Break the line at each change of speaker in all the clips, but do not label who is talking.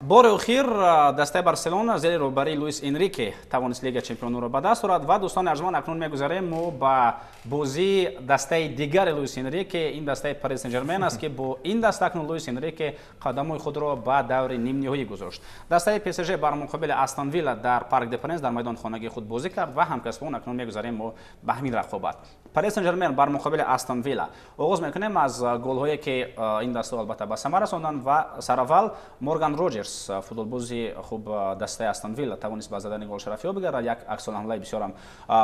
Бори охир дастаи Барселона зери роҳбарии Луис Энрике тавонист Лига Чемпиононро ба даст орад. Ва дӯстони арҷманд, акнун мегузарем мо ба бозии дастаи дигари Луис Энрике. Ин дастаи Парис Сен-Жермен аст, ки бо ин даста акнун Луис Энрике қадамҳои худро ба даври нимниҳоӣ гузошт. Дастаи ПСЖ бар муқобили Астон Вилла дар Парк де Пренс, дар майдони хонагии худ бозӣ кард. Ва ҳамкасбон, акнун мегузарем мо ба ҳамин рақобат. Парис Сен-Жермен бар муқобили Астон Вилла. Оғоз мекунем аз голҳое, ки ин дастаҳо албатта ба самар расонданд. Ва сараввал Морган Роҷерс, футболбози хуб дастаи Астон Вилла, тавонист ба задани гол шарафёб бигардад. Як аксулҳамлаи бисёрам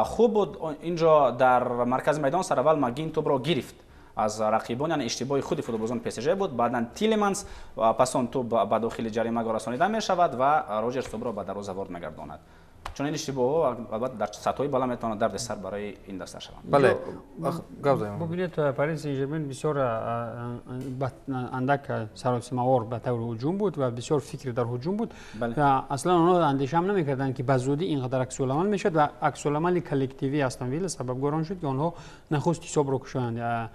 хуб буд. Инҷо дар маркази майдон сараввал Магин тӯбро гирифт аз рақибон, яъне иштибоҳи худи футболбозони ПСЖ буд. Баъдан Тилеманс, пас он тӯб ба дохили ҷаримагоҳ расонида мешавад ва Роҷерс тӯбро ба дарвоза ворид мегардонад. Чунин иштибоҳҳо албатта дар сатҳҳои баланд метавонад дарди сар барои ин даста шаванд.
Бале, гап занем.
Бубинед, Парис Сен-Жермен бисёр андак саросимавор ба таври ҳуҷум буд ва бисёр фикр дар ҳуҷум буд. Аслан онҳо андеша ҳам намекарданд, ки ба зудӣ ин қадар аксуламал мешавад ва аксуламали коллективии Астон Вилла сабабгор он шуд, ки онҳо нахуст ҳисобро кушоянд.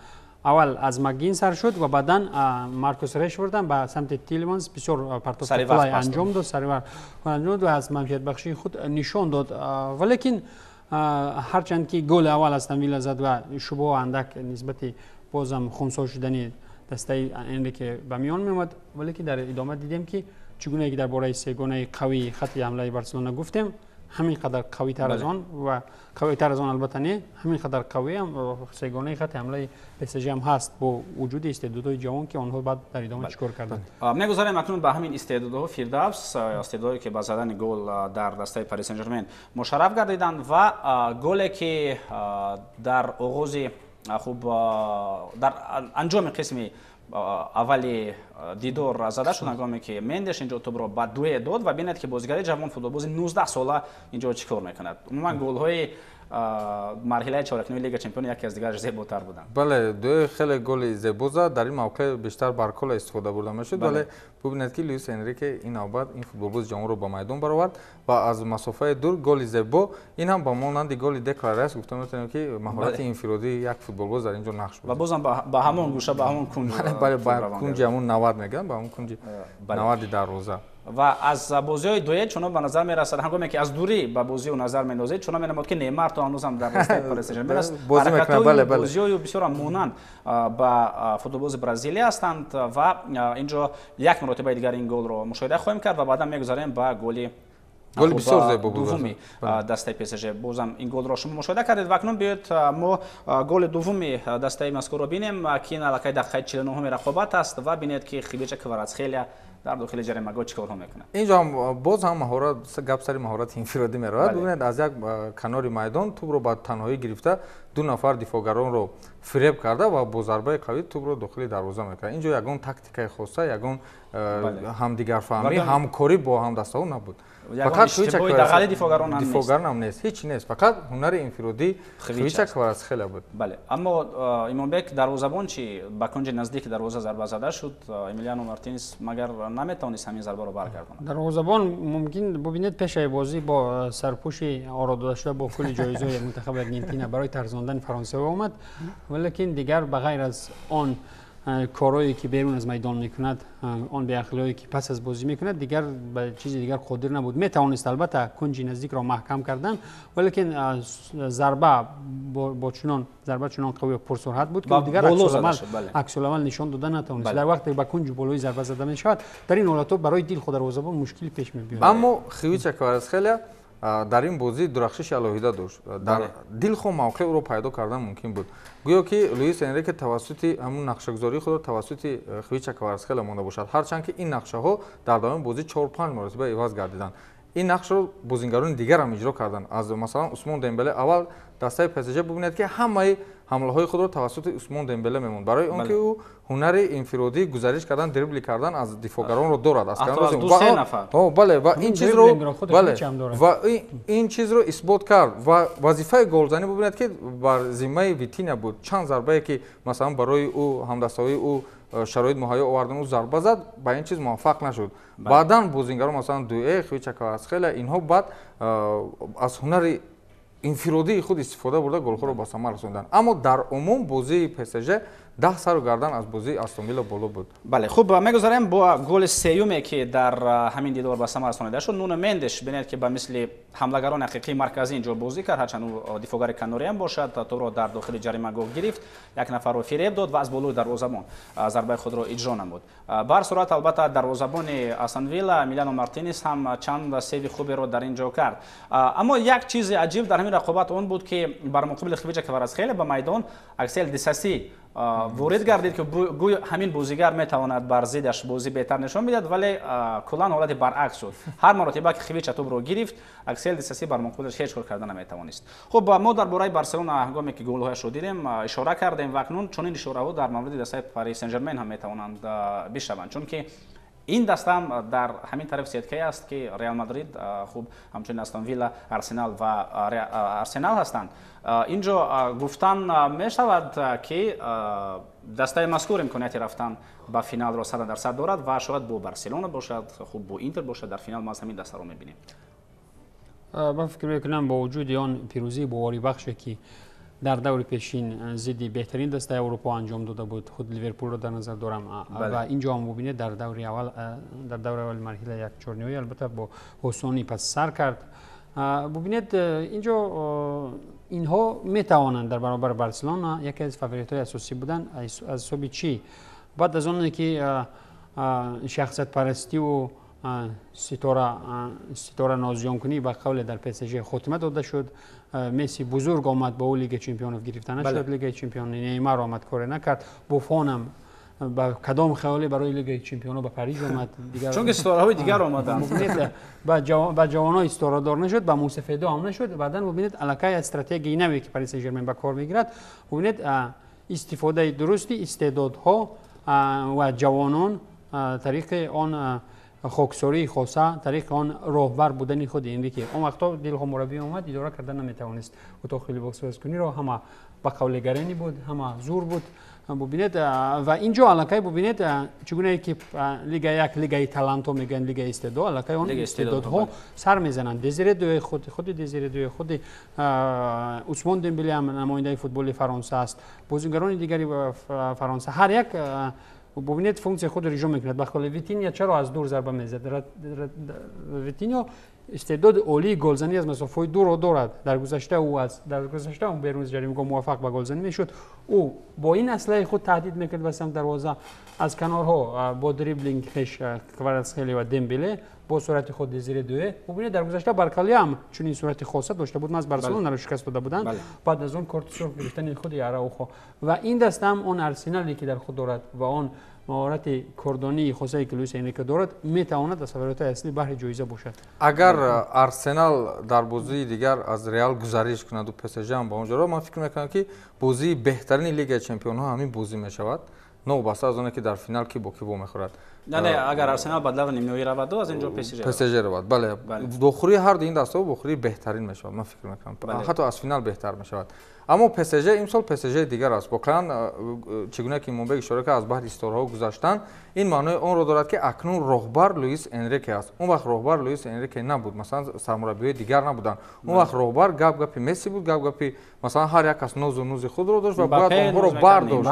Аввал аз Макгин сар шуд ва баъдан Маркус Решфорд ба самти Тилманс бисёр партофти қулай анҷом дод, сари вақт анҷом дод ва аз манфиатбахшии худ нишон дод. Валекин ҳарчанд ки голи аввал Астон Вилла зад ва шубҳо андак нисбати бозам хунсо шудани дастаи Энрике ба миён меомад, валекин дар идома дидем, ки чӣ гунае ки дар бораи сегонаи қавии хати ҳамлаи Барселона гуфтем, ҳамин қадар қавитар аз он ва қавитар аз он албатта не, ҳамин қадар қавиам сегонаи хати ҳамлаи ПСЖ ҳам ҳаст, бо вуҷуди истеъдодҳои ҷавон, ки онҳо баъд дар идома чӣ кор карданд.
Мегузарем акнун ба ҳамин истеъдодҳо, Фирдавс, истеъдодҳое, ки ба задани гол дар дастаи Парис Сен-Жермен мушарраф гардиданд. Ва голе, ки дар оғози, хуб, дар анҷоми қисми аввали дидор зада шуд, ҳангоме ки Мендеш инҷо тӯбро ба Дуэ дод. Ва бинед, ки бозигари ҷавон, футболбози 19 сола инҷо чӣ кор мекунад. Умуман голҳои марҳилаи чорякниҳои Лига Чемпион яке аз дигараш зеботар буданд.
Бале, Дуэ хеле голи зебо зад. Дар ин мавқеъ бештар Баркола истифода бурда мешуд, вале бубинед, ки Луис Энрике ин навбат ин футболбози ҷавонро ба майдон баровард ва аз масофаи дур голи зебо. Ин ҳам ба монанди голи Деклан Райс гуфта метавонем, ки маҳорати инфиродии як футболбоз дар ин ҷо нақш
буд. Ва бозам ба ҳамон гӯша, ба ҳамон кунҷ.
Бале, ба кунҷи ҳамон навад мегӯянд, ба ҳамон кунҷи навади дарвоза.
Ва аз бозиҳои Дуэ чунон ба назар мерасад, ҳангоме ки аз дурӣ ба бозиҳо назар мендозед, чунон менамуд, ки Неймар то ҳанӯзам дар дастаи Парис Сен-Жермен аст. Ҳаракатҳои бозиҳои бисёрам монанд ба футболбози Бразилия ҳастанд. Ва инҷо як маротибаи дигар ин голро мушоҳида хоҳем кард ва баъдан мегузарем ба голи
голи бисёр зебо
буд дуввуми дастаи ПСЖ. Бозам ин голро шумо мушоҳида кардед. Ва акнун биёед, мо голи дуввуми дастаи мазкурро бинем, ки ин аллакай дақиқаи 49-уми рақобат аст. Ва бинед, ки Хвича Кварацхелия дар дохили ҷаримагоҳ чӣ корҳо мекунад.
Инҷо ҳам боз ҳам маҳорат, гап сари маҳорати инфиродӣ меравад. Бубинед, аз як канори майдон тӯбро ба танҳоӣ гирифта, ду нафар дифоъгаронро фиреб карда ва бо зарбаи қавӣ тӯбро дохили дарвоза мекунад. Инҷо ягон тактикаи хоса, ягон ҳамдигарфаҳмӣ, ҳамкорӣ бо ҳамдастаҳо набуд.
Фақат
дифоъгарон ҳам нест, ҳеҷ нест, фақат ҳунари инфиродии Хвича Кварацхелия буд.
Бале, аммо Имомбек, дарвозабон чӣ? Ба кунҷи наздики дарвоза зарба зада шуд. Эмилиано Мартинес магар наметавонист ҳамин зарбаро баргардонад?
Дарвозабон мумкин, бубинед, пешаи бозӣ бо сарпӯши оро додашуда бо пули ҷоизаи мунтахаби Аргентина барои тарзондани Фаронсава омад, валекин дигар ба ғайр аз он корҳое, ки берун аз майдон мекунад, он беақлиҳое, ки пас аз бозӣ мекунад, дигар ба чизи дигар қодир набуд. Метавонист албатта кунҷи наздикро маҳкам кардан, валекин зарба бо чунон зарба чунон қавӣ, пурсуръат буд, ки дигар аксуламал нишон дода натавонист. Дар вақте ба кунҷи болои зарба зада мешавад, дар ин ҳолатҳо барои дилхоҳ дарвозабон мушкил пеш мебиёяд.
Аммо Хвича Кварацхелия дар ин бозӣ дурахшиши алоҳида дошт. Дар дилхоҳ мавқеъ ӯро пайдо кардан мумкин буд. Гӯё ки Луис Энрике тавассути ҳамун нақшагузории худро тавассути Хвича Кварацхелия монда бошад, ҳарчанд ки ин нақшаҳо дар давоми бозӣ чор-панҷ маротиба иваз гардиданд. Ин нақшро бозингарони дигар ҳам иҷро карданд, аз масалан Усмон Дембеле. Аввал дастаи ПСЖ, бубинед, ки ҳамаи ҳамлаҳои худро тавассути Усмон Дембеле мемонд, барои он ки ӯ ҳунари инфиродӣ, гузариш кардан, дрибли кардан аз дифоъгаронро дорад. Бале, ва ин чизро, бале, ва ин чизро исбот кард. Ва вазифаи голзанӣ, бубинед, ки бар зиммаи Витиня буд. Чанд зарбае, ки масалан барои ӯ ҳамдастаҳои ӯ шароит муҳайё овардан, ӯ зарба зад, ба ин чиз муваффақ нашуд. Баъдан бозингарон, масалан Дуэ, Хвича Кварацхелия, инҳо баъд аз ҳунари инфиродии худ истифода бурда, голҳоро ба самар расонданд. Аммо дар умум бозии ПСЖ 10 сару гардан аз бозии Астон Вилла боло буд.
Бале, хуб, мегузарем бо голи сеюме, ки дар ҳамин дидор ба самар расонида шуд. Нуно Мендеш, бинед, ки ба мисли ҳамлагарони ҳақиқии марказӣ инҷо бозӣ кард, ҳарчанд ӯ дифоъгари канориам бошад, тӯбро дар дохили ҷаримагоҳ гирифт, як нафарро фиреб дод ва аз болои дарвозабон зарбаи худро иҷро намуд. Ба ҳар сурат, албатта, дарвозабони Астон Вилла Эмилиано Мартинес ҳам чанд сейви хуберо дар ин ҷо кард. Аммо як чизи аҷиб дар ҳамин рақобат он буд, ки бар муқобили Хвича Кварацхелия ба майдон Аксел Дисаси ворид гардид, ки гӯё ҳамин бозигар метавонад бар зиддаш бозӣ беҳтар нишон бидиҳад, вале куллан ҳолати баръакс шуд. Ҳар маротиба ки Хвича тӯбро гирифт, Аксел Дисаси бар муқобилаш ҳеҷ кор карда наметавонист. Хуб, мо дар бораи Барселона ҳангоме ки голҳояшро дидем, ишора кардем ва акнун чунин ишораҳо дар мавриди дастаи Пари Сен-Жермен ҳам метавонанд бишаванд, чунки ин даста ҳам дар ҳамин тараф сеткае аст, ки Реал Мадрид, хуб, ҳамчунин Астон Вилла, Арсенал ва Арсенал ҳастанд. Инҷо гуфтан мешавад, ки дастаи мазкур имконияти рафтан ба финалро 100% дорад ва шояд бо Барселона бошад, хуб, бо Интер бошад, дар финал мо аз ҳамин дастаро мебинем.
Ман фикр мекунам, бо вуҷуди он пирӯзии боварибахше, ки дар даври пешин зидди беҳтарин дастаи Аврупо анҷом дода буд, худ Ливерпулро дар назар дорам, ва инҷо ҳам бубинед, дар даври аввал, дар даври аввали марҳила як чорниҳоӣ, албатта, бо осонӣ пас сар кард. Бубинед, инҷо инҳо метавонанд дар баробари Барселона яке аз фаворитҳои асосӣ буданд. Аз ҳисоби чӣ? Баъд аз оне ки шахсиятпарастиву ситора нозиёнкунӣ, ба қавле, дар ПСЖ хотима дода шуд, Месси бузург омад, ба ӯ Лигаи чемпионов гирифта нашуд, Лигаи чемпион Неймар омад, коре накард, Буфонам ба кадом хаёле барои Лигаи чемпионо ба Париж омад?
Чунки ситораҳои дигар омаданд.
Ба ҷавонои ситорадор нашуд, ба мусафедо ҳам нашуд. Баъдан бубинед, аллакай аз стратегияи наве, ки Пари Сен-Жермен ба кор мегирад, бубинед, истифодаи дурусти истеъдодҳо ва ҷавонон тариқи он хоксории хоса, тариқи он роҳбар будани худи Энрике. Он вақто дилхо мураббӣ омад, идора карда наметавонист утоқи либосвазкуниро, ҳама ба қавли гарени буд, ҳама зур буд. Бубинед, ва инҷо аллакай бубинед, чӣ гунае ки лига як лигаи талантҳо мегӯянд, лигаи истеъдод, аллакай он истеъдодҳо сар мезананд. Дезире Дуэ, худи Дезире Дуэ, худи Усмон Дембеле ҳам намояндаи футболи Фаронса аст, бозигарони дигари Фаронса, ҳар як, бубинед, функсияи худро иҷро мекунад. Ба қавли Витинья, чаро аз дур зарба мезад? Витиньо истеъдоди олии голзанӣ аз масофаҳои дурро дорад. Дар гузашта ӯ аз дар гузашта ӯ берун аз ҷаримгоҳ муваффақ ба голзанӣ мешуд. Ӯ бо ин аслаи худ таҳдид мекард ба самти дарвоза, аз канорҳо бо дриблинг хеш Кварацхелия ва Дембеле, бо суръати худ Дезире Дуэ. Бубинед, дар гузашта Баркалия ҳам чунин суръати хоса дошта буд, маз Барселонаро шикаст дода буданд баъд аз он корти сурх гирифтани худи Араухо. Ва ин даста ҳам он арсенале, ки дар худ дорад, ва он маҳорати кордонии хосае, ки Луис Энрике дорад, метавонад аз фаворитҳои аслӣ баҳри ҷоиза бошад.
Агар Арсенал дар бозии дигар аз Реал гузариш кунаду ПСЖ ҳам ба он ҷо, ман фикр мекунам, ки бозии беҳтарини Лигаи чемпионҳо ҳамин бозӣ мешавад, новобаста аз оне ки дар финал ки бо ки вомехӯрад.
Не, агар Арсенал ба даври нимниҳоӣ раваду, аз ин ҷо ПСЖ.
ПСЖ равад, бале. Вохӯрии ҳар ду ин дастаҳо вохӯрии беҳтарин мешавад, ман фикр мекунам, ҳатто аз финал беҳтар мешавад. Аммо ПСЖ имсол ПСЖ дигар аст воқеан. Чӣ гуна ки Имонбек ишора кард, аз баҳри ситораҳо гузаштан, ин маънои онро дорад, ки акнун роҳбар Луис Энрике аст. Он вақт роҳбар Луис Энрике набуд, масалан, сармураббиҳои дигар набуданд. Он вақт роҳбар гап гапи Месси буд, гап гапи, масалан, ҳар як кас нозу нузи худро дошт ва бояд онҳоро бардошт.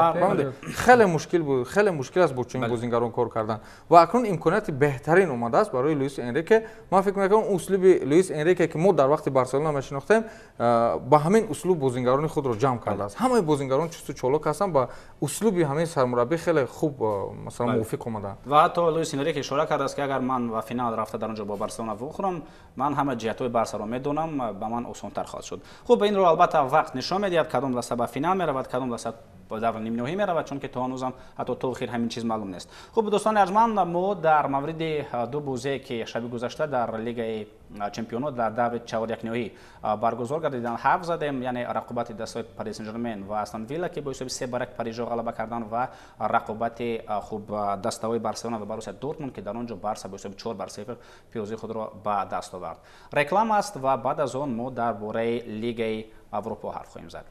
Хеле мушкил буд, хеле мушкил аст бо чунин бозингарон кор кардан. Ва акнун имконияти беҳтарин омадааст барои Луис Энрике. Ман фикр мекунам, услуби Луис Энрике, ки мо дар вақти Барселона мешинохтем, ба ҳамин услуб бозингарони худро ҷамъ кардааст. Ҳамаи бозингарон чусту чолок ҳастанд, ба услуби ҳамин сармураббӣ хеле хуб, масалан, мувофиқ омаданд.
Ва ҳатто Луис Энрике ишора кардааст, ки агар ман ба финал рафта, дар он ҷо бо Барселона вохӯрам, ман ҳама ҷиҳатҳои Барсаро медонам, ба ман осонтар хоҳад шуд. Хуб, инро албатта вақт нишон медиҳад, кадом даста ба финал меравад, кадом даста ба даври нимниҳоӣ меравад, чунки то ҳанӯзам ҳатто то охир ҳамин чиз маълум нест. Хуб, дӯстони арҷманд, мо дар мавриди ду бозие, ки шаби гузашта дар Лигаи чемпионот дар даври чаҳорякниҳоӣ баргузор гардиданд, ҳарф задем, яъне рақобати дастаҳои Пари Сен-Жермен ва Астон Вилла, ки бо ҳисоби 3-1 Парижо ғалаба карданд, ва рақобати, хуб, дастаҳои Барселона ва Боруссия Дортмунд, ки дар он ҷо Барса бо ҳисоби 4-0 пирӯзии худро ба даст овард. Реклама аст ва баъд аз он мо дар бораи Лигаи Аврупо ҳарф хоҳем зад.